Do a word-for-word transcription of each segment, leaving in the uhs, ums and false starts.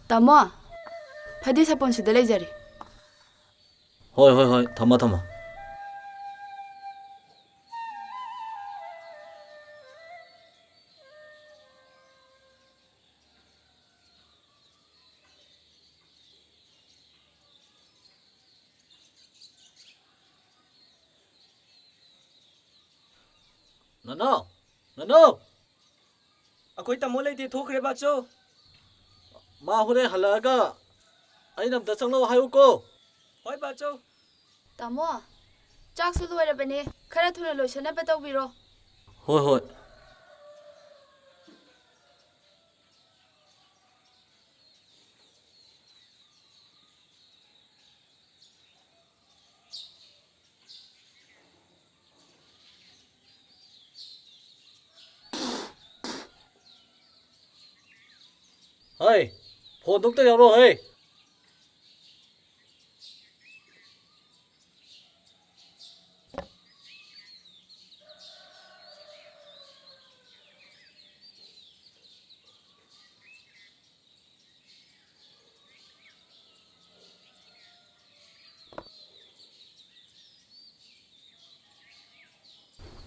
ꯇꯥꯃꯣ, ꯐꯗꯤ ꯁꯥꯄꯣꯟ ꯁꯤꯗ ꯂꯩꯖꯔꯦ꯫ ꯍꯣꯏ, ꯍꯣꯏ, ꯍꯣꯏ, ꯊꯝꯃꯣ, ꯊꯝꯃꯣ꯫ ꯅꯅꯥꯎ! ꯅꯅꯥꯎ! ꯑꯩꯈꯣꯏ ꯇꯥꯃꯣ ꯂꯩꯇꯦ, ꯊꯣꯛꯈ꯭ꯔꯦ ꯕꯥꯆꯧ꯫ ꯃꯥ ꯍꯣꯔꯦꯟ ꯍꯜꯂꯛꯑꯒ ꯑꯩꯅ ꯑꯝꯇ ꯆꯪꯂꯛꯑꯣ ꯍꯥꯏꯌꯨꯀꯣ꯫ ꯍꯣꯏ ꯕꯥꯆꯧ꯫ ꯇꯥꯃꯣ, ꯆꯥꯛꯁꯨ ꯂꯣꯏꯔꯕꯅꯦ, ꯈꯔ ꯊꯨꯅ ꯂꯣꯏꯁꯟꯅꯕ ꯇꯧꯕꯤꯔꯣ꯫ ꯍꯣꯏ, ꯍꯣꯏ꯫ ꯍꯩ, ꯐꯣꯟꯗꯣ ꯑꯝꯇ ꯌꯥꯎꯔꯛꯑꯣ ꯍꯩ꯫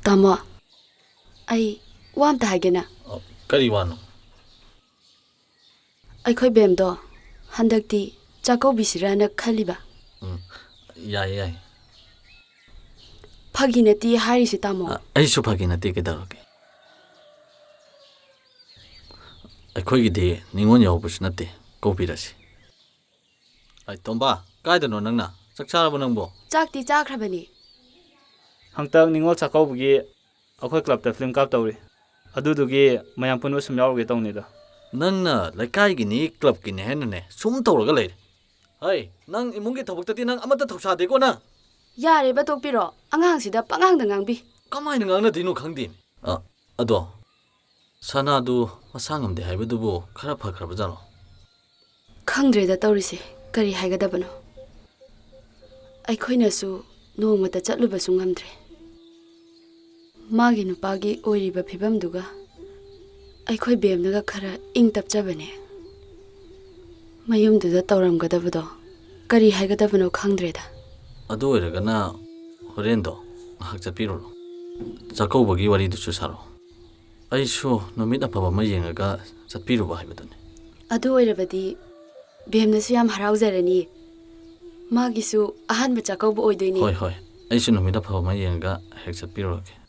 ꯇꯥꯃꯣ, ꯑꯩ ꯋꯥ ꯑꯝꯇ ꯍꯥꯏꯒꯦꯅ꯫ ꯑ, ꯀꯔꯤ ꯋꯥꯅꯣ? ꯑꯩꯈꯣꯏ ꯕꯦꯝꯗꯣ ꯍꯟꯗꯛꯇꯤ ꯆꯥꯛꯀꯧꯕꯤꯁꯤꯔꯅ ꯈꯜꯂꯤꯕ꯫ ꯎꯝ, ꯌꯥꯏꯌꯦ, ꯌꯥꯏꯌꯦ꯫ ꯐꯥꯒꯤ ꯅꯠꯇꯦ ꯍꯥꯏꯔꯤꯁꯦ, ꯇꯥꯃꯣ꯫ ꯑ, ꯑꯩꯁꯨ ꯐꯥꯒꯤ ꯅꯠꯇꯦ, ꯀꯩꯗꯧꯔꯒꯦ? ꯑꯩꯈꯣꯏꯒꯤꯗꯤ ꯅꯤꯉꯣꯜ ꯌꯥꯎꯕꯁꯨ ꯅꯠꯇꯦ, ꯀꯧꯕꯤꯔꯁꯤ꯫ ꯑꯩ, ꯇꯣꯝꯕ, ꯀꯥꯏꯗꯅꯣ ꯅꯪꯅ? ꯆꯥꯛ ꯆꯥꯔꯕꯣ ꯅꯪꯕꯣ? ꯆꯥꯛꯇꯤ ꯆꯥꯈ꯭ꯔꯕꯅꯤ꯫ ꯍꯟꯇꯛ ꯅꯤꯉꯣꯜ ꯆꯥꯛꯀꯧꯕꯒꯤ ꯑꯩꯈꯣꯏ ꯀ꯭ꯂꯕꯇ ꯐꯤꯂꯝ ꯀꯥꯞꯇꯧꯔꯤ꯫ ꯑꯗꯨꯗꯨꯒꯤ ꯃꯌꯥꯝ ꯄꯨꯟꯕ ꯁꯨꯝ ꯌꯥꯎꯔꯨꯒꯦ ꯇꯧꯅꯤꯗ꯫ ꯅꯪꯅ ꯂꯩꯀꯥꯏꯒꯤꯅꯤ, ꯀ꯭ꯂꯕꯀꯤꯅꯤ ꯍꯥꯏꯅꯅꯦ ꯁꯨꯝ ꯇꯧꯔꯒ ꯂꯩꯔꯦ꯫ ꯍꯩ, ꯅꯪ ꯏꯃꯨꯡꯒꯤ ꯊꯕꯛꯇꯗꯤ ꯅꯪ ꯑꯃꯠꯇ ꯊꯧꯁꯥꯗꯦꯀꯣ ꯅꯪ? ꯌꯥꯔꯦꯕ, ꯇꯣꯛꯄꯤꯔꯣ꯫ ꯑꯉꯥꯡꯁꯤꯗ ꯄꯉꯥꯡꯗ ꯉꯥꯡꯕꯤ꯫ ꯀꯃꯥꯏꯅ ꯉꯥꯡꯅꯗꯣꯏꯅꯣ ꯈꯪꯗꯦ꯫ ꯑ, ꯑꯗꯣ, ꯁꯅꯥꯗꯨ ꯃꯁꯥ ꯉꯝꯗꯦ ꯍꯥꯏꯕꯗꯨꯕꯨ ꯈꯔ ꯐꯈ꯭ꯔꯕꯖꯥꯠꯂꯣ? ꯈꯪꯗ꯭ꯔꯦꯗ ꯇꯧꯔꯤꯁꯦ, ꯀꯔꯤ ꯍꯥꯏꯒꯗꯕꯅꯣ? ꯑꯩꯈꯣꯏꯅꯁꯨ ꯅꯣꯡꯃꯇ ꯆꯠꯂꯨꯕꯁꯨ ꯉꯝꯗ꯭ꯔꯦ꯫ ꯃꯥꯒꯤ ꯅꯨꯄꯥꯒꯤ ꯑꯣꯏꯔꯤꯕ ꯐꯤꯕꯝꯗꯨꯒ ꯑꯩꯈꯣꯏ ꯕꯦꯝꯅꯒ ꯈꯔ ꯏꯪ ꯇꯞꯆꯕꯅꯦ꯫ ꯃꯌꯨꯝꯗꯨꯗ ꯇꯧꯔꯝꯒꯗꯕꯗꯣ ꯀꯔꯤ ꯍꯥꯏꯒꯗꯕꯅꯣ ꯈꯪꯗ꯭ꯔꯦꯗ꯫ ꯑꯗꯨ ꯑꯣꯏꯔꯒꯅ ꯍꯣꯔꯦꯟꯗꯣ ꯉꯥꯏꯍꯥꯛ ꯆꯠꯄꯤꯔꯨꯔꯣ꯫ ꯆꯥꯛꯀꯧꯕꯒꯤ ꯋꯥꯔꯤꯗꯨꯁꯨ ꯁꯥꯔꯣ꯫ ꯑꯩꯁꯨ ꯅꯨꯃꯤꯠ ꯑꯐꯕ ꯑꯃ ꯌꯦꯡꯉꯒ ꯆꯠꯄꯤꯔꯨꯕ ꯍꯥꯏꯕꯗꯨꯅꯤ꯫ ꯑꯗꯨ ꯑꯣꯏꯔꯕꯗꯤ ꯕꯦꯝꯅꯁꯨ ꯌꯥꯝ ꯍꯔꯥꯎꯖꯔꯅꯤ꯫ ꯃꯥꯒꯤꯁꯨ ꯑꯍꯥꯟꯕ ꯆꯥꯛꯀꯧꯕ ꯑꯣꯏꯗꯣꯏꯅꯤ꯫ ꯍꯣꯏ, ꯍꯣꯏ꯫ ꯑꯩꯁꯨ ꯅꯨꯃꯤꯠ ꯑꯐꯕ ꯑꯃ ꯌꯦꯡꯉꯒ ꯍꯦꯛ ꯆꯠꯄꯤꯔꯨꯔꯒꯦ꯫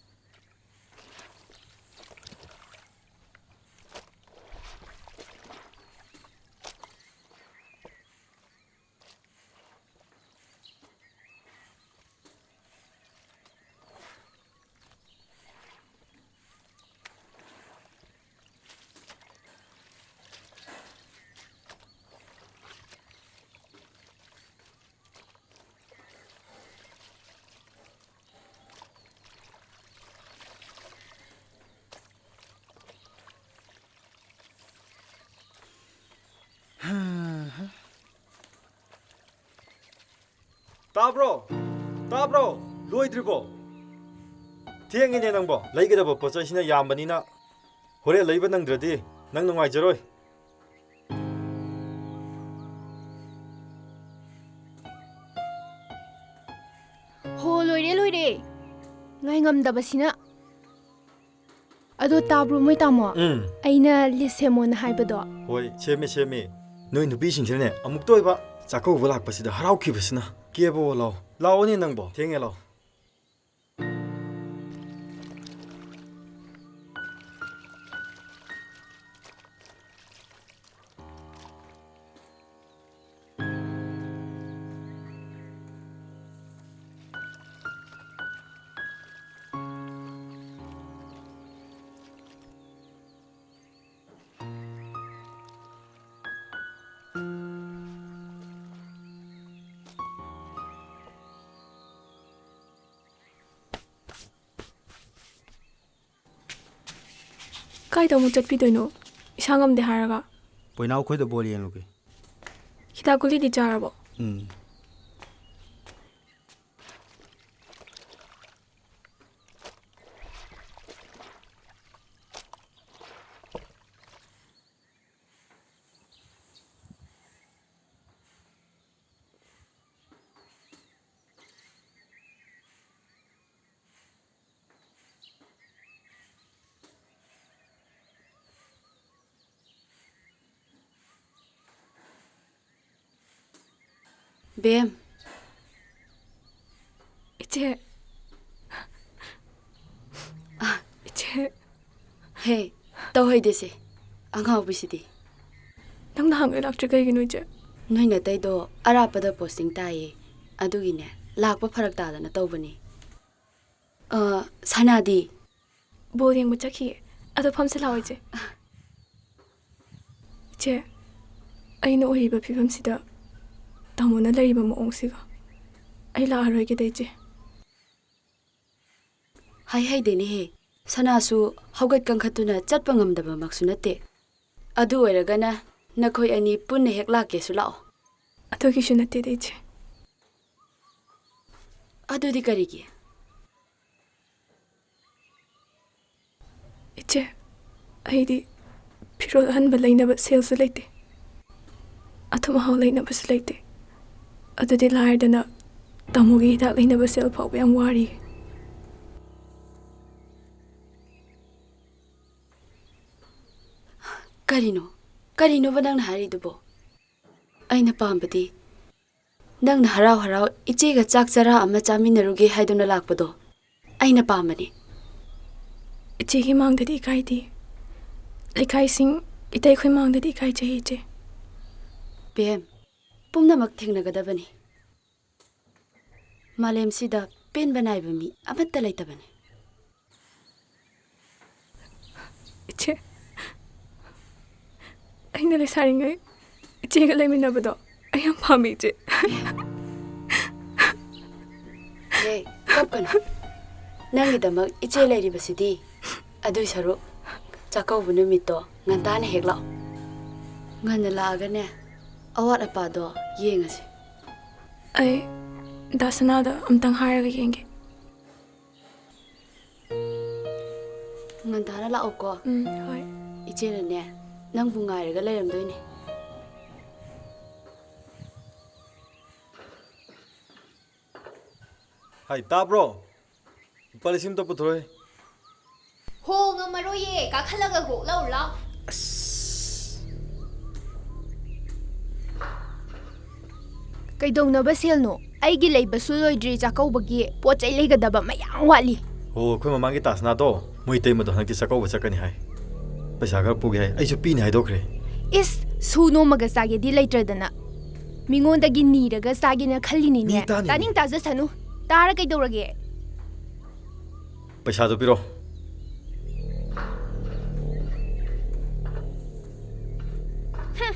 ꯇꯥꯕ꯭ꯔꯣ? ꯇꯥꯕ꯭ꯔꯣ? ꯂꯣꯏꯗ꯭ꯔꯤꯕꯣ? ꯊꯦꯡꯉꯤꯅꯦ ꯅꯪꯕꯣ꯫ ꯂꯩꯒꯗꯕ ꯄꯣꯠ ꯆꯩꯁꯤꯅ ꯌꯥꯝꯕꯅꯤꯅ ꯍꯣꯔꯦꯟ ꯂꯩꯕ ꯅꯪꯗ꯭ꯔꯗꯤ ꯅꯪ ꯅꯨꯡꯉꯥꯏꯖꯔꯣꯏ꯫ ꯍꯣ, ꯂꯣꯏꯔꯦ, ꯂꯣꯏꯔꯦ꯫ ꯉꯥꯏ ꯉꯝꯗꯕꯁꯤꯅ꯫ ꯑꯗꯣ ꯇꯥꯕ꯭ꯔꯣ ꯃꯣꯏ ꯇꯥꯃꯣ? ꯎꯝ꯫ ꯑꯩꯅ ꯂꯤꯁ ꯁꯦꯝꯃꯣꯅ ꯍꯥꯏꯕꯗꯣ? ꯍꯣꯏ, ꯁꯦꯝꯃꯦ, ꯁꯦꯝꯃꯦ꯫ ꯅꯣꯏ ꯅꯨꯄꯤꯁꯤꯡꯁꯤꯅꯅꯦ ꯑꯃꯨꯛꯇ ꯑꯣꯏꯕ ꯆꯥꯛꯀꯧꯕ ꯂꯥꯛꯄꯁꯤꯗ ꯍꯔꯥꯎꯈꯤꯕꯁꯤꯅ꯫ ꯀꯦꯕꯣ ꯂꯥꯎ꯫ ꯂꯥꯛꯑꯣꯅꯦ ꯅꯪꯕꯣ꯫ ꯊꯦꯡꯉꯦ ꯂꯥꯎ꯫ ꯀꯥꯏꯗ ꯑꯃꯨꯛ ꯆꯠꯄꯤꯗꯣꯏꯅꯣ? ꯏꯁꯥ ꯉꯝꯗꯦ ꯍꯥꯏꯔꯒ? ꯄꯣꯏꯅꯥꯎ ꯈꯣꯏꯗ ꯕꯣꯜ ꯌꯦꯡꯂꯨꯒꯦ꯫ ꯍꯤꯗꯥꯛ ꯒꯨꯂꯤꯗꯤ ꯆꯥꯔꯕꯣ? ꯎꯝ꯫ ꯕꯦꯝ꯫ ꯏꯆꯦ꯫ ꯏꯆꯦ꯫ ꯍꯦ, ꯇꯧꯍꯩꯗꯦꯁꯦ, ꯑꯉꯥꯎꯕꯤꯁꯤꯗꯤ꯫ ꯅꯪ ꯅꯍꯥꯟꯒꯩ ꯂꯥꯛꯇ꯭ꯔꯤ ꯀꯩꯒꯤꯅꯣ, ꯏꯆꯦ? ꯅꯣꯏ ꯅꯇꯩꯗꯣ ꯑꯔꯥꯞꯄꯗ posting ꯇꯥꯏꯌꯦ, ꯑꯗꯨꯒꯤꯅꯦ, ꯂꯥꯛꯄ ꯐꯔꯛ ꯇꯥꯗꯅ ꯇꯧꯕꯅꯤ꯫ ꯑ, ꯁꯅꯥꯗꯤ? ꯕꯣꯜ ꯌꯦꯡꯕ ꯆꯠꯈꯤꯌꯦ꯫ ꯑꯗꯣ ꯐꯝꯁꯤ ꯂꯥꯛꯑꯣ, ꯏꯆꯦ꯫ ꯏꯆꯦ, ꯑꯩꯅ ꯑꯣꯏꯔꯤꯕ ꯐꯤꯕꯝꯁꯤꯗ ꯇꯥꯃꯣꯅ ꯂꯩꯔꯤꯕ ꯃꯑꯣꯡꯁꯤꯒ, ꯑꯩ ꯂꯥꯛꯑꯔꯣꯏꯒꯦꯗ, ꯏꯆꯦ꯫ ꯍꯥꯏꯍꯩꯗꯦꯅꯦꯍꯦ꯫ ꯁꯅꯥꯁꯨ ꯍꯧꯒꯠ ꯀꯥꯡꯈꯠꯇꯨꯅ ꯆꯠꯄ ꯉꯝꯗꯕꯃꯛꯁꯨ ꯅꯠꯇꯦ꯫ ꯑꯗꯨ ꯑꯣꯏꯔꯒꯅ ꯅꯈꯣꯏ ꯑꯅꯤ ꯄꯨꯟꯅ ꯍꯦꯛ ꯂꯥꯛꯀꯦꯁꯨ ꯂꯥꯛꯑꯣ꯫ ꯑꯗꯨꯒꯤꯁꯨ ꯅꯠꯇꯦꯗ, ꯏꯆꯦ꯫ ꯑꯗꯨꯗꯤ ꯀꯔꯤꯒꯤ? ꯏꯆꯦ, ꯑꯩꯗꯤ ꯐꯤꯔꯣꯜ ꯑꯍꯟꯕ ꯂꯩꯅꯕ ꯁꯦꯜꯁꯨ ꯂꯩꯇꯦ, ꯑꯊꯨꯝ ꯑꯍꯥꯎ ꯂꯩꯅꯕꯁꯨ ꯂꯩꯇꯦ꯫ ꯑꯗꯨꯗꯤ ꯂꯥꯏꯔꯗꯅ ꯇꯥꯃꯣꯒꯤ ꯍꯤꯗꯥꯛ ꯂꯩꯅꯕ ꯁꯦꯜ ꯐꯥꯎꯕ ꯌꯥꯝ ꯋꯥꯔꯤ꯫ ꯀꯔꯤꯅꯣ? ꯀꯔꯤꯅꯣꯕ ꯅꯪꯅ ꯍꯥꯏꯔꯤꯗꯨꯕꯣ? ꯑꯩꯅ ꯄꯥꯝꯕꯗꯤ ꯅꯪꯅ ꯍꯔꯥꯎ ꯍꯔꯥꯎ ꯏꯆꯦꯒ ꯆꯥꯛ ꯆꯔꯥ ꯑꯃ ꯆꯥꯃꯤꯟꯅꯔꯨꯒꯦ ꯍꯥꯏꯗꯨꯅ ꯂꯥꯛꯄꯗꯣ ꯑꯩꯅ ꯄꯥꯝꯕꯅꯤ꯫ ꯏꯆꯦꯒꯤ ꯃꯥꯡꯗꯗꯤ ꯏꯀꯥꯏꯗꯦ꯫ ꯂꯩꯀꯥꯏꯁꯤꯡ, ꯏꯇꯩꯈꯣꯏ ꯃꯥꯡꯗꯗꯤ ꯏꯀꯥꯏꯖꯩ, ꯏꯆꯦ꯫ ꯕꯦꯝ, ꯄꯨꯝꯅꯃꯛ ꯊꯦꯡꯅꯒꯗꯕꯅꯤ꯫ ꯃꯥꯂꯦꯝꯁꯤꯗ ꯄꯦꯟꯕ ꯅꯥꯏꯕ ꯃꯤ ꯑꯃꯠꯇ ꯂꯩꯇꯕꯅꯤ꯫ ꯏꯆꯦ, ꯑꯩꯅ ꯂꯩꯁꯥꯔꯤꯉꯩ ꯏꯆꯦꯒ ꯂꯩꯃꯤꯟꯅꯕꯗꯣ ꯑꯩ ꯌꯥꯝ ꯄꯥꯝꯃꯦ, ꯏꯆꯦ꯫ ꯍꯦ, ꯀꯞꯀꯅꯨ꯫ ꯅꯪꯒꯤꯗꯃꯛ ꯏꯆꯦ ꯂꯩꯔꯤꯕꯁꯤꯗꯤ꯫ ꯑꯗꯨꯏ ꯁꯔꯨꯛ ꯆꯥꯛꯀꯧꯕ ꯅꯨꯃꯤꯠꯇꯣ ꯉꯟꯇꯥꯅ ꯍꯦꯛ ꯂꯥꯛꯑꯣ꯫ ꯉꯟꯅ ꯂꯥꯛꯑꯒꯅꯦ, ꯑꯋꯥꯠ ꯑꯄꯥꯗꯣ ꯌꯦꯡꯉꯁꯤ꯫ ꯑꯩ ꯗꯥ ꯁꯅꯥꯗ ꯑꯝꯇꯪ ꯍꯥꯏꯔꯒ ꯌꯦꯡꯒꯦ꯫ ꯉꯟꯇꯥꯅ ꯂꯥꯛꯑꯣꯀꯣ꯫ ꯎꯝ, ꯍꯣꯏ꯫ ꯏꯆꯦꯅꯅꯦ, ꯅꯪꯕꯨ ꯉꯥꯏꯔꯒ ꯂꯩꯔꯝꯗꯣꯏꯅꯦ꯫ ꯍꯥꯏ, ꯇꯥꯕ꯭ꯔꯣ? ꯂꯨꯄꯥ ꯂꯤꯁꯤꯡ ꯑꯝꯇ ꯄꯨꯊꯣꯔꯛꯑꯣꯍꯦ꯫ ꯍꯣ, ꯉꯝꯃꯔꯣꯏꯌꯦ, ꯀꯥꯈꯠꯂꯒ ꯀꯣꯛ ꯂꯧꯔꯨ ꯂꯥꯎ꯫ ꯑꯁ꯫ ꯀꯩꯗꯧꯅꯕ ꯁꯦꯜꯅꯣ? ꯑꯩꯒꯤ ꯂꯩꯕꯁꯨ ꯂꯣꯏꯗ꯭ꯔꯤ, ꯆꯥꯛꯀꯧꯕꯒꯤ ꯄꯣꯠ ꯆꯩ ꯂꯩꯒꯗꯕ ꯃꯌꯥꯝ ꯋꯥꯠꯂꯤ꯫ ꯑꯣ, ꯑꯩꯈꯣꯏ ꯃꯃꯥꯡꯒꯤ ꯇꯥꯁꯅꯥꯗꯣ, ꯃꯣꯏ ꯏꯇꯩꯃꯗꯣ ꯍꯟꯗꯛꯇꯤ ꯆꯥꯛꯀꯧꯕ ꯆꯠꯀꯅꯤ ꯍꯥꯏ꯫ ꯄꯩꯁꯥ ꯈꯔ ꯄꯨꯒꯦ ꯍꯥꯏ, ꯑꯩꯁꯨ ꯄꯤꯅꯤ ꯍꯥꯏꯗꯣꯛꯈ꯭ꯔꯦ꯫ ꯏꯁ, ꯁꯨ ꯅꯣꯝꯃꯒ ꯆꯥꯒꯦꯗꯤ ꯂꯩꯇ꯭ꯔꯗꯅ꯫ ꯃꯤꯉꯣꯟꯗꯒꯤ ꯅꯤꯔꯒ ꯆꯥꯒꯦꯅ ꯈꯜꯂꯤꯅꯤꯅꯦ꯫ ꯃꯤ ꯇꯥꯅꯤ꯫ ꯇꯥꯅꯤꯡ ꯇꯥꯖꯁꯅꯨ꯫ ꯇꯥꯔ ꯀꯩꯗꯧꯔꯒꯦ? ꯄꯩꯁꯥꯗꯣ ꯄꯤꯔꯣ꯫ ꯍꯨꯝ꯫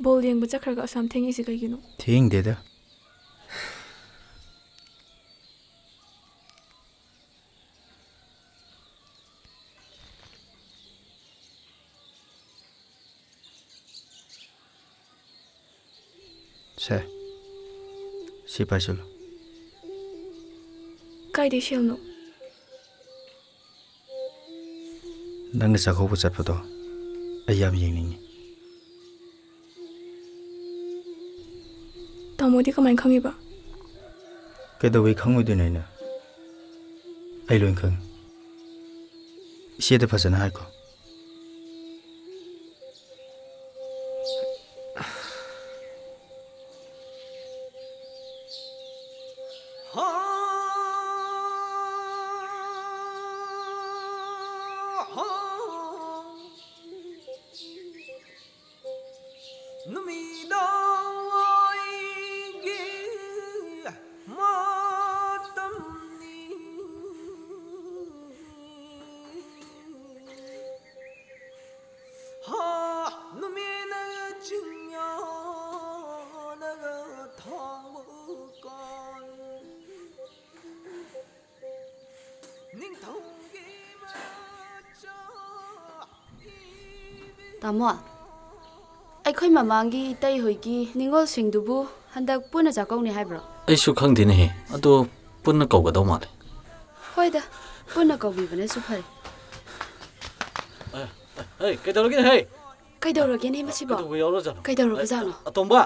ꯕꯣꯜ ꯌꯦꯡꯕ ꯆꯠꯈ꯭ꯔꯒ ꯑꯁꯥꯝ ꯊꯦꯡꯉꯤꯁꯦ ꯀꯩꯒꯤꯅꯣ? ꯊꯦꯡꯗꯦꯗ꯫ ꯁꯦ, ꯁꯤ ꯄꯥꯏꯁꯤꯜꯂꯨ꯫ ꯀꯥꯏꯗꯩ ꯁꯦꯜꯅꯣ? ꯅꯪꯒ ꯆꯥꯛꯀꯧꯕ ꯆꯠꯄꯗꯣ ꯑꯩ ꯌꯥꯝ ꯌꯦꯡꯅꯤꯡꯉꯤ꯫ ꯇꯥꯃꯣꯗꯤ ꯀꯃꯥꯏꯅ ꯈꯪꯉꯤꯕ? ꯀꯩꯗꯧꯕꯩ ꯈꯪꯉꯣꯏꯗꯣꯏꯅꯣ ꯑꯩꯅ? ꯑꯩ ꯂꯣꯏ ꯈꯪꯉꯤ꯫ ꯏꯆꯦꯗ ꯐꯖꯅ ꯍꯥꯏꯈꯣ꯫ ꯅꯨꯃꯤꯗꯥꯡꯋꯥꯏꯒꯤ ꯃꯇꯝꯅꯤ꯫ ꯍꯥ, ꯅꯨꯃꯤꯠꯅ ꯆꯤꯡꯌꯥꯅꯒ ꯊꯥꯡꯕ ꯀꯥꯟ꯫ ꯇꯥꯃꯣ, ꯑꯩꯈꯣꯏ ꯃꯃꯥꯡꯒꯤ ꯏꯇꯩ ꯍꯣꯏꯒꯤ ꯅꯤꯉꯣꯜꯁꯤꯡꯗꯨꯕꯨ ꯍꯟꯗꯛ ꯄꯨꯟꯅ ꯆꯥꯛꯀꯧꯅꯤ ꯍꯥꯏꯕ꯭ꯔꯣ? ꯑꯩꯁꯨ ꯈꯪꯗꯦꯅꯦꯍꯦ, ꯑꯗꯣ ꯄꯨꯟꯅ ꯀꯧꯒꯗꯧ ꯃꯥꯜꯂꯦ꯫ ꯍꯣꯏꯗ, ꯄꯨꯟꯅ ꯀꯧꯕꯤꯕꯅꯁꯨ ꯐꯔꯦ꯫ ꯑꯦ, ꯀꯩꯗꯧꯔꯒꯦ ꯍꯦ? ꯀꯩꯗꯧꯔꯒꯦꯅꯦ ꯃꯁꯤꯕꯣ? ꯀꯩꯗꯧꯕ ꯌꯥꯎꯔꯖꯥꯠꯅꯣ? ꯀꯩꯗꯧꯔꯕꯖꯥꯠꯅꯣ? ꯑꯇꯣꯝꯕ!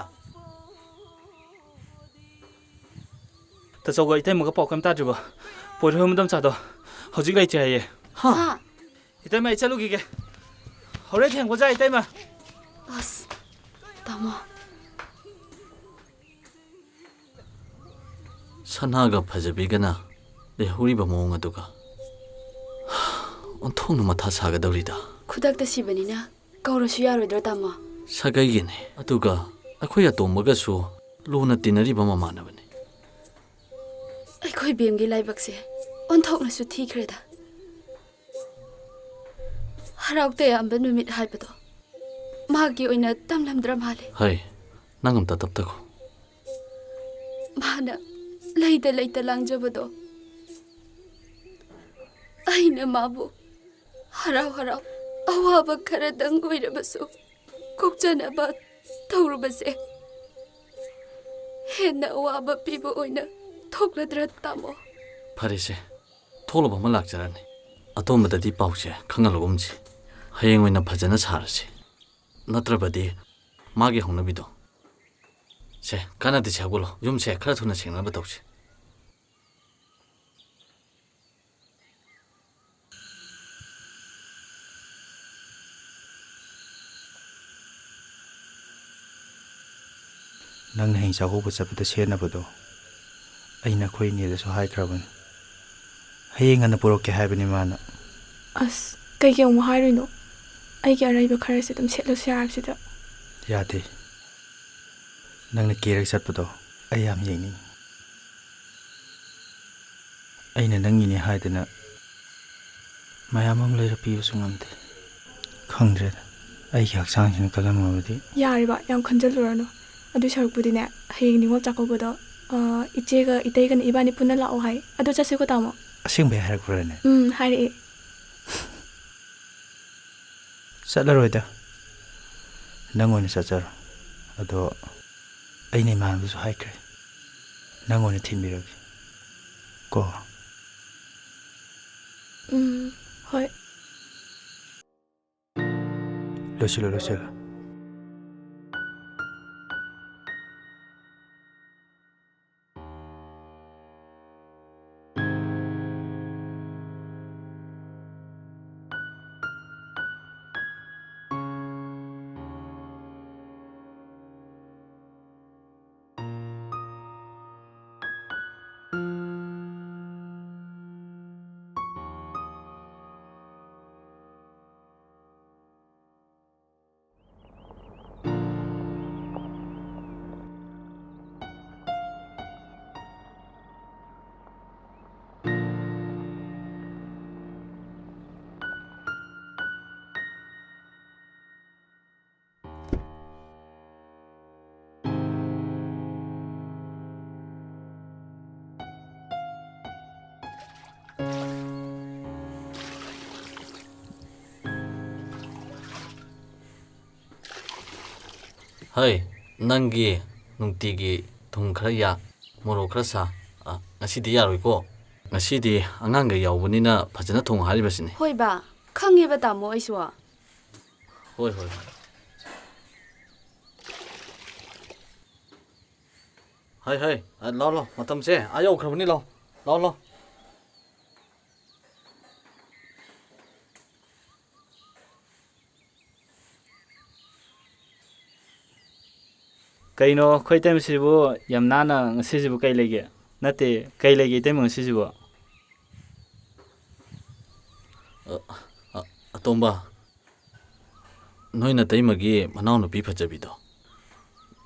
ꯇꯥꯆꯧꯒ ꯏꯇꯩꯃꯒ ꯄꯥꯎ ꯀꯩꯝ ꯇꯥꯗ꯭ꯔꯤꯕꯣ? ꯄꯣꯏꯔꯩꯍꯣꯏ ꯃꯗꯣꯝꯆꯥꯗꯣ ꯍꯧꯖꯤꯛ ꯂꯩꯇ꯭ꯔꯦ ꯍꯥꯏꯌꯦ꯫ ꯍꯥ? ꯍꯥ? ꯏꯇꯩꯃ, ꯑꯩ ꯆꯠꯂꯨꯈꯤꯒꯦ꯫ ꯍꯣꯔꯦꯟ ꯊꯦꯡꯕꯖꯥ, ꯏꯇꯩꯃ꯫ ꯑꯁ, ꯇꯥꯃꯣ꯫ ꯁꯅꯥꯒ ꯐꯖꯕꯤꯒꯅ ꯂꯩꯍꯧꯔꯤꯕ ꯃꯑꯣꯡ ꯑꯗꯨꯒ ꯑꯣꯟꯊꯣꯛꯅ ꯃꯊꯥ ꯁꯥꯒꯗꯧꯔꯤꯗ꯫ ꯈꯨꯗꯛꯇ ꯁꯤꯕꯅꯤꯅ ꯀꯧꯔꯁꯨ ꯌꯥꯔꯣꯏꯗ꯭ꯔꯣ, ꯇꯥꯃꯣ? ꯁꯥꯒꯩꯒꯤꯅꯤ, ꯑꯗꯨꯒ ꯑꯩꯈꯣꯏ ꯑꯇꯣꯝꯕꯒꯁꯨ ꯂꯨꯅ ꯇꯤꯟꯅꯔꯤꯕ ꯃꯃꯥꯟꯅꯕꯅꯤ꯫ ꯑꯩꯈꯣꯏ ꯕꯦꯝꯒꯤ ꯂꯥꯏꯕꯛꯁꯦ ꯑꯣꯟꯊꯣꯛꯅꯁꯨ ꯊꯤꯈ꯭ꯔꯦꯗ꯫ ꯍꯔꯥꯎ ꯇꯌꯥꯝꯕ ꯅꯨꯃꯤꯠ ꯍꯥꯏꯕꯗꯣ ꯃꯥꯒꯤ ꯑꯣꯏꯅ ꯇꯝꯂꯝꯗ꯭ꯔ ꯃꯥꯜꯂꯦ꯫ ꯍꯩ, ꯅꯪ ꯑꯝꯇ ꯇꯞꯊꯈꯣ꯫ ꯃꯥꯅ ꯂꯩꯇ ꯂꯩꯇ ꯂꯥꯡꯖꯕꯗꯣ ꯑꯩꯅ ꯃꯥꯕꯨ ꯍꯔꯥꯎ ꯍꯔꯥꯎ ꯑꯋꯥꯕ ꯈꯔꯗꯪ ꯑꯣꯏꯔꯕꯁꯨ ꯀꯣꯛꯆꯅꯕ ꯇꯧꯔꯨꯕꯁꯦ ꯍꯦꯟꯅ ꯑꯋꯥꯕ ꯄꯤꯕ ꯑꯣꯏꯅ ꯊꯣꯛꯂꯗ꯭ꯔꯥ, ꯇꯥꯃꯣ? ꯐꯔꯦꯁꯦ, ꯊꯣꯛꯂꯕ ꯑꯃ ꯂꯥꯛꯆꯔꯅꯤ꯫ ꯑꯇꯣꯝꯕꯗꯗꯤ ꯄꯥꯎꯁꯦ ꯈꯪꯍꯜꯂꯒꯨꯝꯁꯤ꯫ ꯍꯌꯦꯡ ꯑꯣꯏꯅ ꯐꯖꯅ ꯁꯥꯔꯁꯤ꯫ ꯅꯠꯇ꯭ꯔꯕꯗꯤ ꯃꯥꯒꯤ ꯍꯧꯅꯕꯤꯗꯣ꯫ ꯁꯦ, ꯀꯥꯟꯅꯗꯦꯁꯦ, ꯍꯧꯒꯠꯂꯣ꯫ ꯌꯨꯝꯁꯦ ꯈꯔ ꯊꯨꯅ ꯁꯦꯡꯅꯕ ꯇꯧꯁꯤ꯫ ꯅꯪꯅ ꯍꯌꯦꯡ ꯆꯥꯛꯀꯧꯕ ꯆꯠꯄꯗ ꯁꯦꯠꯅꯕꯗꯣ ꯑꯩꯅ ꯑꯩꯈꯣꯏ ꯏꯅꯦꯗꯁꯨ ꯍꯥꯏꯈ꯭ꯔꯕꯅꯤ꯫ ꯍꯌꯦꯡ ꯉꯟꯅ ꯄꯨꯔꯛꯀꯦ ꯍꯥꯏꯕꯅꯤ ꯃꯥꯅ꯫ ꯑꯁ, ꯀꯩꯒꯤ ꯑꯃꯨꯛ ꯍꯥꯏꯔꯨꯏꯅꯣ? ꯑꯩꯒꯤ ꯑꯔꯩꯕ ꯈꯔꯁꯦ ꯑꯗꯨꯝ ꯁꯦꯠꯂꯁꯨ ꯌꯥꯔꯕꯁꯤꯗ꯫ ꯌꯥꯗꯦ꯫ ꯅꯪꯅ ꯀꯦꯔꯒ ꯆꯠꯄꯗꯣ ꯑꯩ ꯌꯥꯝ ꯌꯦꯡꯅꯤꯡꯉꯤ꯫ ꯑꯩꯅ ꯅꯪꯒꯤꯅꯦ ꯍꯥꯏꯗꯅ ꯃꯌꯥꯝ ꯑꯃ ꯂꯩꯔ ꯄꯤꯕꯁꯨ ꯉꯝꯗꯦ꯫ ꯈꯪꯗ꯭ꯔꯦꯗ, ꯑꯩꯒꯤ ꯍꯛꯆꯥꯡꯁꯤꯅ ꯀꯜꯂꯝꯃꯕꯗꯤ꯫ ꯌꯥꯔꯦꯕ, ꯌꯥꯝ ꯈꯟꯖꯜꯂꯨꯔꯅꯨ꯫ ꯑꯗꯨꯏ ꯁꯔꯨꯛꯄꯨꯗꯤꯅꯦ, ꯍꯌꯦꯡ ꯅꯤꯉꯣꯜ ꯆꯥꯛꯀꯧꯕꯗꯣ, ꯑ, ꯏꯆꯦꯒ ꯏꯇꯩꯒꯅ ꯏꯕꯥꯅꯤ ꯄꯨꯟꯅ ꯂꯥꯛꯑꯣ ꯍꯥꯏ꯫ ꯑꯗꯨ ꯆꯠꯁꯤꯀꯣ, ꯇꯥꯃꯣ? ꯑꯁꯦꯡꯕꯩ ꯍꯥꯏꯔꯛꯄ꯭ꯔꯅꯦ? ꯎꯝ, ꯍꯥꯏꯔꯛꯑꯦ꯫ ꯆꯠꯂꯔꯣꯏꯗ꯫ ꯅꯪ ꯑꯣꯏꯅ ꯆꯠꯆꯔꯣ꯫ ꯑꯗꯣ ꯑꯩꯅ ꯏꯃꯥꯟꯅꯕꯁꯨ ꯍꯥꯏꯈ꯭ꯔꯦ꯫ ꯅꯪ ꯑꯣꯏꯅ ꯊꯤꯟꯕꯤꯔꯒꯦ꯫ ꯀꯣ꯫ ꯎꯝ, ꯍꯣꯏ꯫ ꯂꯣꯏꯁꯤꯜꯂꯣ, ꯂꯣꯏꯁꯤꯜꯂꯣ꯫ ꯍꯩ, ꯅꯪꯒꯤ ꯅꯨꯡꯇꯤꯒꯤ ꯊꯨꯝ ꯈꯔ ꯌꯥꯛ, ꯃꯣꯔꯣꯛ ꯈꯔ ꯁꯥ꯫ ꯑ, ꯉꯁꯤꯗꯤ ꯌꯥꯔꯣꯏꯀꯣ꯫ ꯉꯁꯤꯗꯤ ꯑꯉꯥꯡꯒ ꯌꯥꯎꯕꯅꯤꯅ ꯐꯖꯅ ꯊꯣꯡꯉꯨ ꯍꯥꯏꯔꯤꯕꯁꯤꯅꯤ꯫ ꯍꯣꯏ ꯕꯥ, ꯈꯪꯉꯦꯕ ꯇꯥꯃꯣ ꯑꯩꯁꯨ꯫ ꯍꯣꯏ, ꯍꯣꯏ, ꯍꯣꯏ꯫ ꯍꯩ, ꯍꯩ, ꯑ, ꯂꯥꯎ, ꯂꯥꯎ, ꯃꯇꯝꯁꯦ ꯑꯥ ꯌꯧꯈ꯭ꯔꯕꯅꯤ, ꯂꯥꯎ, ꯂꯥꯎ, ꯂꯥꯎ꯫ ꯀꯩꯅꯣ, ꯑꯩꯈꯣꯏ ꯏꯇꯩꯃꯁꯤꯕꯨ ꯌꯥꯝ ꯅꯥꯟꯅ ꯉꯁꯤꯁꯤꯕꯨ ꯀꯩ ꯂꯩꯒꯦ? ꯅꯠꯇꯦ, ꯀꯩ ꯂꯩꯒꯦ ꯏꯇꯩꯃ ꯉꯁꯤꯁꯤꯕꯨ? ꯑ, ꯑ, ꯑꯇꯣꯝꯕ, ꯅꯣꯏ ꯅꯇꯩꯃꯒꯤ ꯃꯅꯥꯎꯅꯨꯄꯤ ꯐꯖꯕꯤꯗꯣ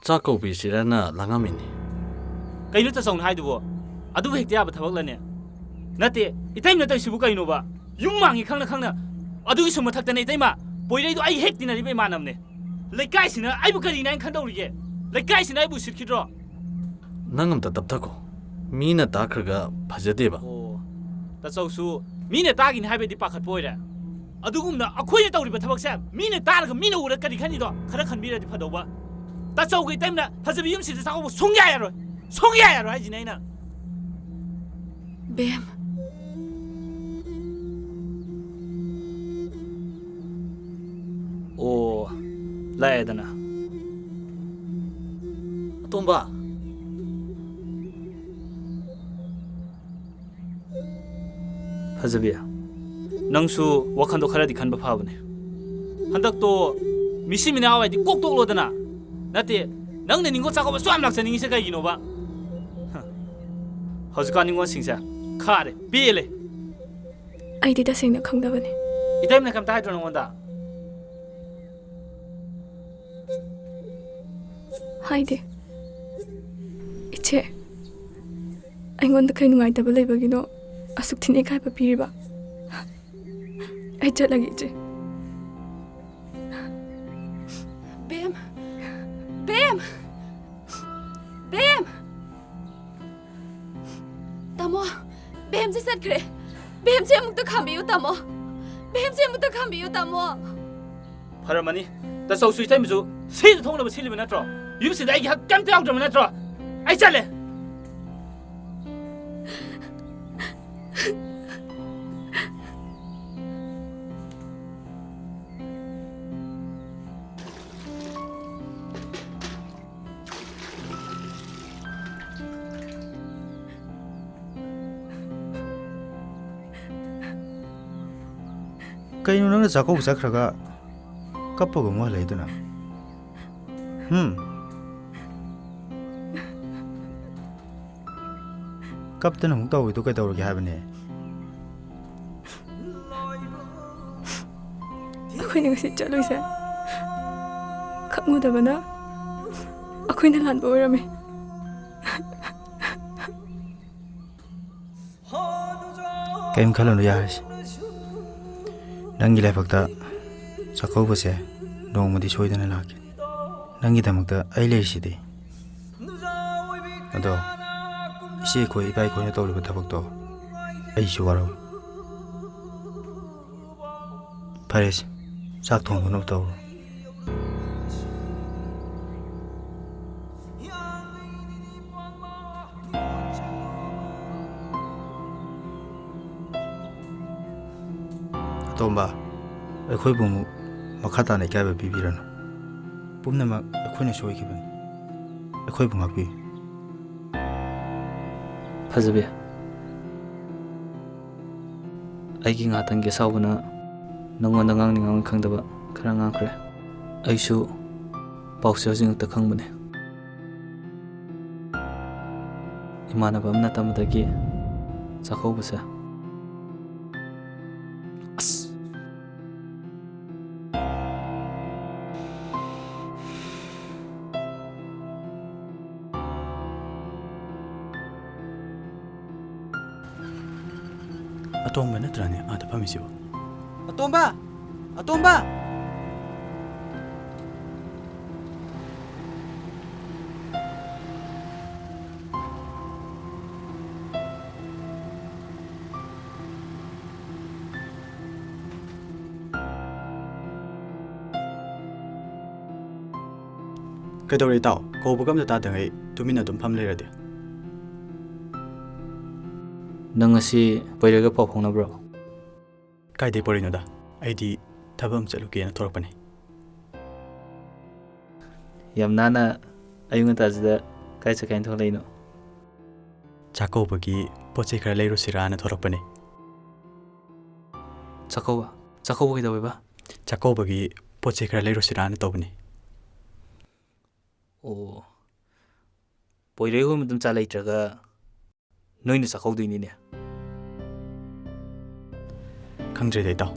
ꯆꯥꯛ ꯀꯧꯕꯤꯁꯤꯔꯅ ꯂꯥꯡꯉꯝꯃꯤꯅꯤ꯫ ꯀꯩꯅꯣ ꯇꯥꯆꯧꯅ ꯍꯥꯏꯗꯨꯕꯣ? ꯑꯗꯨꯕꯨ ꯍꯦꯛꯇ ꯌꯥꯕ ꯊꯕꯛꯂꯅꯦ? ꯅꯠꯇꯦ, ꯏꯇꯩꯃꯅ ꯇꯧꯔꯤꯁꯤꯕꯨ ꯀꯩꯅꯣꯕ? ꯌꯨꯝ ꯃꯥꯡꯉꯤ ꯈꯪꯅ ꯈꯪꯅ꯫ ꯑꯗꯨꯒꯤꯁꯨ ꯃꯊꯛꯇꯅꯦ ꯏꯇꯩꯃ, ꯄꯣꯏꯔꯩꯗꯣ ꯑꯩ ꯍꯦꯛ ꯇꯤꯟꯅꯔꯤꯕ ꯏꯃꯥꯟꯅꯕꯅꯦ꯫ ꯂꯩꯀꯥꯏꯁꯤꯅ ꯑꯩꯕꯨ ꯀꯔꯤꯅꯦ ꯍꯥꯏꯅ ꯈꯟꯗꯧꯔꯤꯒꯦ? ꯂꯩꯀꯥꯏꯁꯤꯅ ꯑꯩꯕꯨ ꯎꯁꯤꯠꯈꯤꯗ꯭ꯔꯣ? ꯅꯪ ꯑꯝꯇ ꯇꯞꯊꯈꯣ꯫ ꯃꯤꯅ ꯇꯥꯈ꯭ꯔꯒ ꯐꯖꯗꯦꯕ꯫ ꯑꯣ, ꯇꯥꯆꯧꯁꯨ ꯃꯤꯅ ꯇꯥꯈꯤꯅꯤ ꯍꯥꯏꯕꯩꯗꯤ ꯄꯥꯈꯠꯄ ꯑꯣꯏꯔꯦ꯫ ꯑꯗꯨꯒꯨꯝꯅ ꯑꯩꯈꯣꯏꯅ ꯇꯧꯔꯤꯕ ꯊꯕꯛꯁꯦ ꯃꯤꯅ ꯇꯥꯔꯒ ꯃꯤꯅ ꯎꯔꯒ ꯀꯔꯤ ꯈꯟꯅꯤꯗꯣ ꯈꯔ ꯈꯟꯕꯤꯔꯗꯤ ꯐꯗꯧꯕ꯫ ꯇꯥꯆꯧꯒ ꯏꯇꯩꯃꯅ ꯐꯖꯕꯤ ꯌꯨꯝꯁꯤꯗ ꯆꯥꯛꯀꯧꯕ ꯁꯨꯡꯌꯥ ꯌꯥꯔꯣꯏ꯫ ꯁꯨꯡꯌꯥ ꯌꯥꯔꯣꯏ ꯍꯥꯏꯁꯤꯅꯦ ꯑꯩꯅ꯫ ꯕꯦꯝ꯫ ꯑꯣ, ꯂꯥꯛꯑꯦꯗꯅ꯫ ꯑꯇꯣꯝꯕ꯫ ꯐꯖꯕꯤ, ꯅꯪꯁꯨ ꯋꯥꯈꯜꯗꯣ ꯈꯔꯗꯤ ꯈꯟꯕ ꯐꯕꯅꯦ꯫ ꯍꯟꯗꯛꯇꯣ ꯃꯤꯁꯤ ꯃꯤꯅꯥ ꯍꯥꯏꯗꯤ ꯀꯣꯛ ꯇꯣꯛꯂꯣꯗꯅ꯫ ꯅꯠꯇꯦ, ꯅꯪꯅ ꯅꯤꯡꯉꯣꯜ ꯆꯥꯛꯀꯧꯕ ꯑꯁꯨꯛ ꯌꯥꯝ ꯂꯥꯛꯆꯅꯤꯡꯉꯤꯁꯦ ꯀꯩꯒꯤꯅꯣꯕ? ꯍ꯫ ꯍꯧꯖꯤꯛꯀꯥꯟ ꯅꯤꯡꯉꯣꯜꯁꯤꯡꯁꯦ ꯈꯥꯔꯦ, ꯄꯦꯜꯂꯦ꯫ ꯑꯩꯗꯤ ꯇꯁꯦꯡꯅ ꯈꯪꯗꯕꯅꯦ꯫ ꯏꯇꯩꯃꯅ ꯀꯩꯝꯇ ꯍꯥꯏꯗ꯭ꯔꯣ ꯅꯉꯣꯟꯗ? ꯍꯥꯏꯗꯦ꯫ ꯏꯆꯦ, ꯑꯩꯉꯣꯟꯗ ꯀꯩ ꯅꯨꯡꯉꯥꯏꯇꯕ ꯂꯩꯕꯒꯤꯅꯣ ꯑꯁꯨꯛ ꯊꯤꯅ ꯏꯀꯥꯏꯕ ꯄꯤꯔꯤꯕ? ꯑꯩ ꯆꯠꯂꯒꯦ, ꯏꯆꯦ꯫ ꯕꯦꯝ! ꯕꯦꯝ! ꯕꯦꯝ! ꯇꯥꯃꯣ, ꯕꯦꯝꯁꯦ ꯆꯠꯈ꯭ꯔꯦ꯫ ꯕꯦꯝꯁꯦ ꯑꯃꯨꯛꯇ ꯈꯥꯝꯕꯤꯌꯨ, ꯇꯥꯃꯣ꯫ ꯕꯦꯝꯁꯦ ꯑꯃꯨꯛꯇ ꯈꯥꯝꯕꯤꯌꯨ, ꯇꯥꯃꯣ꯫ ꯐꯔꯝꯃꯅꯤ꯫ ꯇꯥꯆꯧꯁꯨ ꯏꯇꯩꯃꯁꯨ ꯁꯤꯗ ꯊꯣꯛꯅꯕ ꯁꯤꯜꯂꯤꯕ ꯅꯠꯇ꯭ꯔꯣ? ꯌꯨꯝꯁꯤꯗ ꯑꯩꯒꯤ ꯍꯛ ꯀꯩꯝꯇ ꯌꯥꯎꯗ꯭ꯔꯕ ꯅꯠꯇ꯭ꯔꯣ? ꯑꯩ ꯆꯠꯂꯦ꯫ ꯀꯩꯅꯣ ꯅꯪꯅ ꯆꯥꯛꯀꯧꯕ ꯆꯠꯈ꯭ꯔꯒ ꯀꯞꯄꯒ ꯑꯃꯨꯛ ꯍꯜꯂꯛꯏꯗꯨꯅ? ꯍꯨꯝ? ꯀꯞꯇꯅ ꯑꯃꯨꯛ ꯇꯧꯔꯤꯗꯨ ꯀꯩꯗꯧꯔꯒꯦ ꯍꯥꯏꯕꯅꯦ? ꯑꯩꯈꯣꯏꯅ ꯉꯁꯤ ꯆꯠꯂꯨꯏꯁꯦ ꯈꯪꯉꯨꯗꯕꯅ ꯑꯩꯈꯣꯏꯅ ꯂꯥꯟꯕ ꯑꯣꯏꯔꯝꯃꯦ꯫ ꯀꯩꯝ ꯈꯜꯂꯨꯅꯨ, ꯌꯥꯔꯦꯁꯦ꯫ ꯅꯪꯒꯤ ꯂꯥꯏꯕꯛꯇ ꯆꯥꯛꯀꯧꯕꯁꯦ ꯅꯣꯡꯃꯗꯤ ꯁꯣꯏꯗꯅ ꯂꯥꯛꯀꯦ꯫ ꯅꯪꯒꯤꯗꯃꯛꯇ ꯑꯩ ꯂꯩꯔꯤꯁꯤꯗꯤ꯫ ꯑꯗꯣ ꯏꯆꯦ ꯑꯩꯈꯣꯏ ꯏꯕꯥꯏ ꯑꯩꯈꯣꯏꯅ ꯇꯧꯔꯤꯕ ꯊꯕꯛꯇꯣ ꯑꯩꯁꯨ ꯋꯥꯔꯧꯏ꯫ ꯐꯔꯦꯁꯦ, ꯆꯥꯛ ꯊꯣꯡꯅꯕ ꯇꯧꯔꯣ꯫ ꯑꯇꯣꯝꯕ, ꯑꯩꯈꯣꯏꯕꯨ ꯑꯃꯨꯛ ꯃꯈꯥ ꯇꯥꯅ ꯏꯀꯥꯏꯕ ꯄꯤꯕꯤꯔꯅꯨ꯫ ꯄꯨꯝꯅꯃꯛ ꯑꯩꯈꯣꯏꯅ ꯁꯣꯏꯈꯤꯕꯅꯤ꯫ ꯑꯩꯈꯣꯏꯕꯨ ꯉꯥꯛꯄꯤꯌꯨ꯫ ꯐꯖꯕꯤ, ꯑꯩꯒꯤ ꯉꯥꯇꯪꯒꯤ ꯑꯁꯥꯎꯕꯅ ꯅꯉꯣꯟꯗ ꯉꯥꯡꯅꯤ ꯉꯥꯡꯉꯣꯏ ꯈꯪꯗꯕ ꯈꯔ ꯉꯥꯡꯈ꯭ꯔꯦ꯫ ꯑꯩꯁꯨ ꯄꯥꯎꯁꯦ ꯍꯧꯖꯤꯛ ꯉꯛꯇ ꯈꯪꯕꯅꯦ꯫ ꯏꯃꯥꯟꯅꯕ ꯑꯃꯅ ꯇꯝꯕꯗꯒꯤ ꯆꯥꯛꯀꯧꯕꯁꯦ꯫ ꯑꯁ! ꯑꯇꯣꯝꯕ ꯅꯠꯇ꯭ꯔꯥꯅꯦ ꯑꯥꯗ ꯐꯝꯃꯤꯁꯤꯕꯣ? ꯑꯇꯣꯝꯕ! ꯑꯇꯣꯝꯕ! ꯀꯩꯗꯧꯔꯦ ꯏꯇꯥꯎ? ꯀꯧꯕꯒ ꯑꯝꯇ ꯇꯥꯗꯉꯩ ꯇꯨꯃꯤꯟꯅ ꯑꯗꯨꯝ ꯐꯝ ꯂꯩꯔꯗꯤ? ꯅꯪ ꯉꯁꯤ ꯄꯣꯏꯔꯩꯒ ꯄꯥꯎ ꯐꯥꯎꯅꯕ꯭ꯔꯣ? ꯀꯥꯏꯗꯩ ꯄꯣꯏꯔꯩꯅꯣꯗ? ꯑꯩꯗꯤ ꯊꯕꯛ ꯑꯃ ꯆꯠꯂꯨꯒꯦꯅ ꯊꯣꯔꯛꯄꯅꯦ꯫ ꯌꯥꯝ ꯅꯥꯟꯅ ꯑꯌꯨꯛ ꯉꯟꯇꯥꯁꯤꯗ ꯀꯥꯏ ꯆꯠꯀꯦꯅ ꯊꯣꯛꯂꯛꯏꯅꯣ? ꯆꯥꯛꯀꯧꯕꯒꯤ ꯄꯣꯠ ꯆꯩ ꯈꯔ ꯂꯩꯔꯨꯁꯤꯔꯥꯅ ꯊꯣꯔꯛꯄꯅꯦ꯫ ꯆꯥꯛꯀꯧꯕ? ꯆꯥꯛꯀꯧꯕ ꯀꯩꯗꯧꯋꯦꯕ? ꯆꯥꯛꯀꯧꯕꯒꯤ ꯄꯣꯠ ꯆꯩ ꯈꯔ ꯂꯩꯔꯨꯁꯤꯔꯥꯅ ꯇꯧꯕꯅꯦ꯫ ꯑꯣ, ꯄꯣꯏꯔꯩ ꯍꯣꯏ ꯃꯗꯨꯝ ꯆꯥ ꯂꯩꯇ꯭ꯔꯒ ꯅꯣꯏꯅ ꯆꯥꯛꯀꯧꯗꯣꯏꯅꯤꯅꯦ꯫ ꯈꯪꯗ꯭ꯔꯦꯗ ꯏꯇꯥꯎ,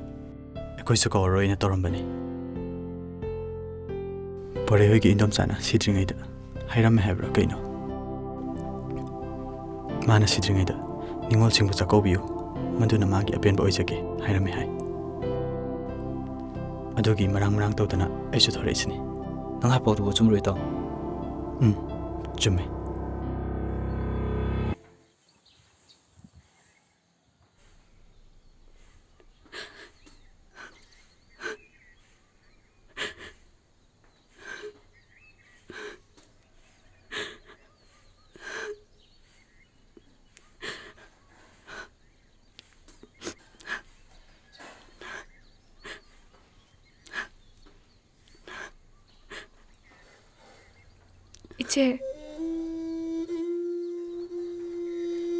ꯑꯩꯈꯣꯏꯁꯨ ꯀꯧꯔꯔꯣꯏꯅ ꯇꯧꯔꯝꯕꯅꯤ꯫ ꯄꯣꯏꯔꯩ ꯍꯣꯏꯒꯤ ꯏꯟꯗꯣꯝꯆꯥꯅ ꯁꯤꯗ꯭ꯔꯤꯉꯩꯗ ꯍꯥꯏꯔꯝꯃꯦ ꯍꯥꯏꯕ꯭ꯔꯥ ꯀꯩꯅꯣ? ꯃꯥꯅ ꯁꯤꯗ꯭ꯔꯤꯉꯩꯗ ꯅꯤꯉꯣꯜꯁꯤꯡꯕꯨ ꯆꯥꯛꯀꯧꯕꯤꯌꯨ, ꯃꯗꯨꯅ ꯃꯥꯒꯤ ꯑꯄꯦꯟꯕ ꯑꯣꯏꯖꯒꯦ ꯍꯥꯏꯔꯝꯃꯦ ꯍꯥꯏ꯫ ꯑꯗꯨꯒꯤ ꯃꯔꯥꯡ ꯃꯔꯥꯡ ꯇꯧꯗꯅ ꯑꯩꯁꯨ ꯊꯣꯔꯛꯏꯁꯤꯅꯤ꯫ ꯅꯪ ꯍꯥꯏ ꯄꯥꯎꯗꯨꯕꯨ ꯑꯆꯨꯝꯕ꯭ꯔꯣ ꯏꯇꯥꯎ? ꯎꯝ, ꯆꯨꯝꯃꯦ꯫ ꯏꯆꯦ꯫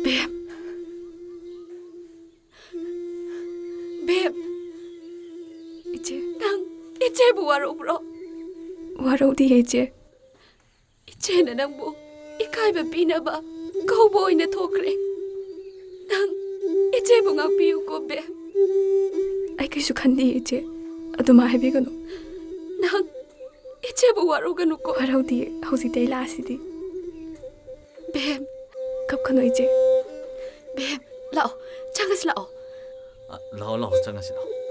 ꯕꯦꯝ꯫ ꯕꯦꯝ꯫ ꯏꯆꯦ꯫ ꯅꯪ ꯏꯆꯦꯕꯨ ꯋꯥꯔꯧꯕ꯭ꯔꯣ? ꯋꯥꯔꯧꯗꯤꯌꯦ, ꯏꯆꯦ꯫ ꯏꯆꯦꯅ ꯅꯪꯕꯨ ꯏꯀꯥꯏꯕ ꯄꯤꯅꯕ ꯀꯧꯕ ꯑꯣꯏꯅ ꯊꯣꯛꯈ꯭ꯔꯦ꯫ ꯅꯪ ꯏꯆꯦꯕꯨ ꯉꯥꯛꯄꯤꯌꯨꯀꯣ, ꯕꯦꯝ꯫ ꯑꯩ ꯀꯩꯁꯨ ꯈꯟꯗꯤꯌꯦ, ꯏꯆꯦ꯫ ꯑꯗꯨꯃꯥꯏ ꯍꯥꯏꯕꯤꯒꯅꯨ꯫ ꯅꯪ ꯏꯆꯦꯕꯨ ꯋꯥꯔꯧꯒꯅꯨꯀꯣ꯫ ꯋꯥꯔꯧꯗꯤꯌꯦ꯫ ꯍꯧꯖꯤꯛꯇꯤ ꯑꯩ ꯂꯥꯛꯑꯁꯤꯗꯤ꯫ ꯕꯦꯝ꯫ ꯀꯞꯀꯅꯨ, ꯏꯆꯦ꯫ ꯕꯦꯝ, ꯂꯥꯛꯑꯣ꯫ ꯆꯪꯉꯁꯤ ꯂꯥꯛꯑꯣ꯫ ꯑ, ꯂꯥꯛꯑꯣ, ꯂꯥꯛꯑꯣ, ꯆꯪꯉꯁꯤ ꯂꯥꯛꯑꯣ꯫